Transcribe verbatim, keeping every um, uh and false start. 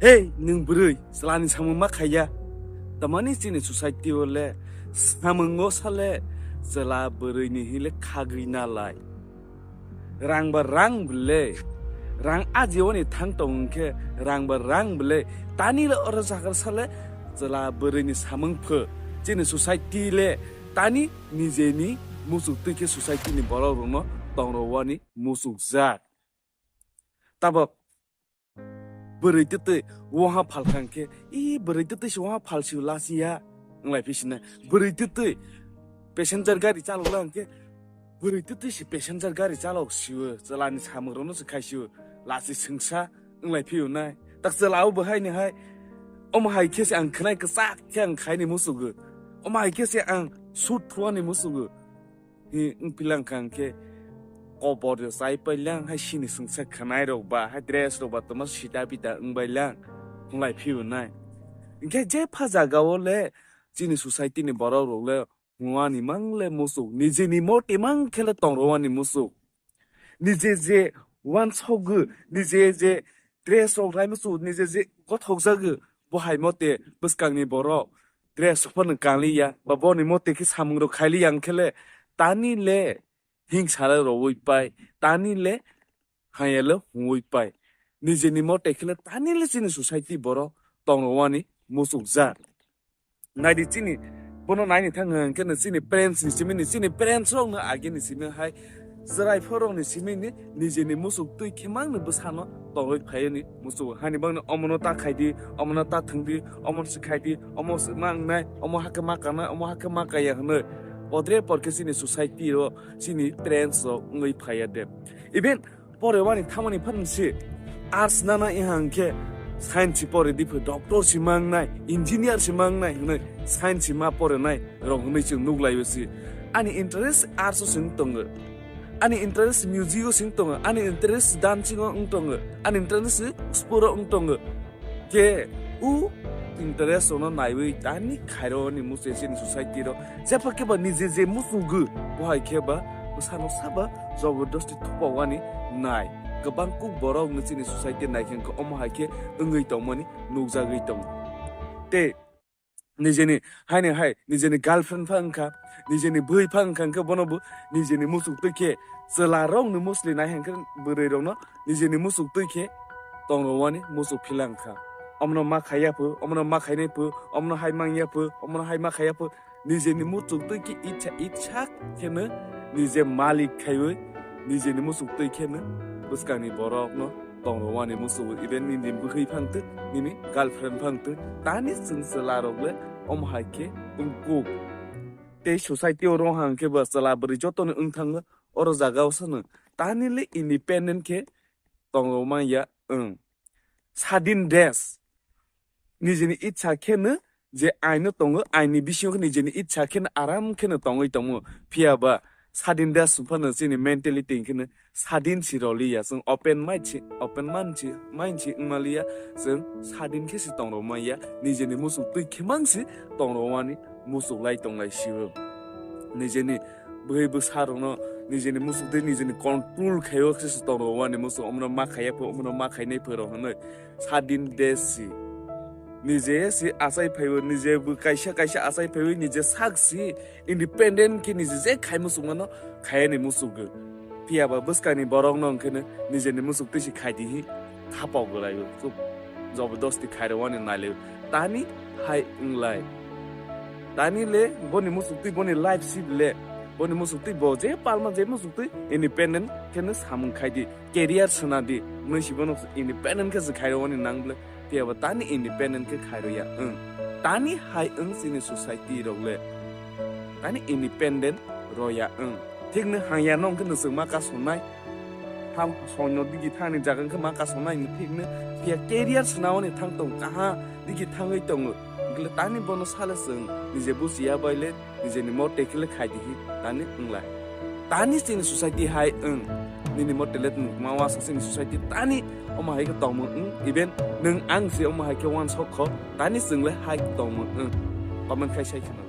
Hey, nwng bwrwi, chwlani samung ma khaiya. Tamani chini society o le, samungo sale, chwla bwrwini hile khagwi nalai. Rang ba rang bwle, rang ajioni thang tong hwnkhe, rang ba rang bwle, tani le oro jagar sale, chwla bwrwini samung pho, chini society le, tani nijeni muchuk twi khe society ni borok rokno tong rwani muchukjak. Tabok bwrwi twtwi waha phalkha hwnkhe, "Ih, bwrwi twtwi se waha phalsio lasiya," wnglai phi sinai. Bwrwi twtwi passenger gari chalokla hwnkhe, "Bwrwi twtwi se passenger gari chalok sio, chwlani samung rokno se khai sio, lasi swngsa," wnglai phi wnai. Tak chwla o bo haini hai, "Omo hai khe se ang khwnai kwchak khe ang khaini musugo, omo hai khe se ang shoot thuani musugo." Hi wng pilang kha hwnkhe kobor yo chai pailang, hai sini swngsa khwnai rok ba, hai dress rok ba tongma sita pita wng bailang, wng lai phi wnai. Hwnkhe jepha jaga o le chini society ni borok rok le wngwani mang le muchuk, nijini mote mang khe le tong rwani muchuk. Nije je wansokgo, nije je dress rok lai muchuk, nije je gothok jagwi, bo hai mote bwskang ni borok dress phano kanliya, ba boni mote khe samung rok khailiya, hwnkhe le tani le hingsa le rowui pai, tani le haya le hungui pai. Nijeni mote khe le tani le chini society borok tong rowani muchukjak. Naidi chini, bono naini thang hwnkhe no chini parents ni simi ni, chini parents rok no age ni simi hai chwrai phorok ni simi ni nijeni muchuk twi khe mang ni bwsano tongwi phaio ni muchuk. Hani bangni omono ta khai di, omono ta thwng di, omono se khai di, omo se ma wngnai, omo hakhe ma kanai, omo hakhe ma kaya hwnwi. Podre por khe chini society o chini parents rok wngwi phaiya de. Even pore wani thamani phan se arts nana iha hwnkhe science si pore di pho doctor si ma wngnai, engineer si ma wngnai hwnwi science si ma pore nai rok hwnwi chwng nuk lai o si. Ani interest arts o se wng tongo. Ani interest music o se wng tongo. Ani interest dancing o wng tongo. Ani interest sport o wng tongo. Khe u interest rokno naiwi tani khairokni muchung chini society rok jepha khe ba nije je muchungo, bo hai khe ba bwsano saba jobordosti thupawani nai. Kwbang kuk borok no chini society nai khe omo hai khe wngwi tongmani nukjagwi tongo. Tei nijeni haini hai, nijeni girlfriend pha wngkha, nijeni bwrwi pha wngkha, hwnkhe bono bo nijeni muchuk twi khe chwla rokni musli nai hwnkhe bwrwi rokno nijeni muchuk twi khe tong rwani muchuk phila wngkha. Omono ma khaiya pho, omono ma khainai pho, omono hai mangya pho, omono hai ma khaiya pho, nijeni muchuk twi khe itsa, itsa kheno nije malik khaiwi nijeni muchuk twi kheno bwskangni borokno tong rwani muchungo, even nini bwkhwi phang twi, nini girlfriend phang twi, tani chwng chwla rok le omo hai khe wngkuk. Tei society o rong hang khe ba chwla bwrwi joto ni wng thango, oro jaga o sano tani le independent khe tong rw man ya wng. Sadin desh. Nijeni itsa kheno je aino tongo, aini bisingo khe nijeni itsa kheno aram kheno tongwi tongo. Phiya ba sadin desh phano chini mentality kheno sadin si roliya. Chwng open mind si, open mind si, mind si wngmaliya. Chwng sadin khe si tong rw manya. Nijeni muchuk twi khemang si tong rw mani muchuk lai tong lai sio. Nijeni bwrwi bwsa rokno nijeni muchuk twi nijeni control khaio khe si tong rw mani muchuk, omono ma khaiya pho, omono ma khainai pho rok hwnwi. Sadin desh si. Nije si achai phaiwi, nije bo kaisa kaisa achai phaiwi, nije sak si independent khe nije je khai muchung mano, khayani muchungo. Phiya ba bwskangni borokno hwnkhe no nijeni muchuk twi si khai di hi thapok gwlaio. Chuk jobordosti khai rwani nai le. Tani hai wng lai. Tani le boni muchuk twi boni life si le. Boni muchuk twi bo je palma je muchuk twi independent khe no samung khai di. Career swnam di, hwnwi si bono independent khe se khairokmani nang bwle, phiya ba tani independent khe khairokya wng. Tani hai wng chini society rok le, tani independent roya wng. Thik no hangya no wngkhe nwswk ma kasonai, ham sonno digi thani jaga wngkhe ma kasonai, thik no phiya career swnamani thang tong kaha digi thangwi tongo, wngkhe tani bono sale chwng nije buchiya bai le, nijeni mote khe le khai di hi tani wng lai. Tani chini society hai wng, nini mote le nwng ma uansuk chini society tani omo hai khe tongmung wng, even nwng ang se omo hai khe uansuk kho, tani chwng le hai tongmung wng. Comment khai sai kheno.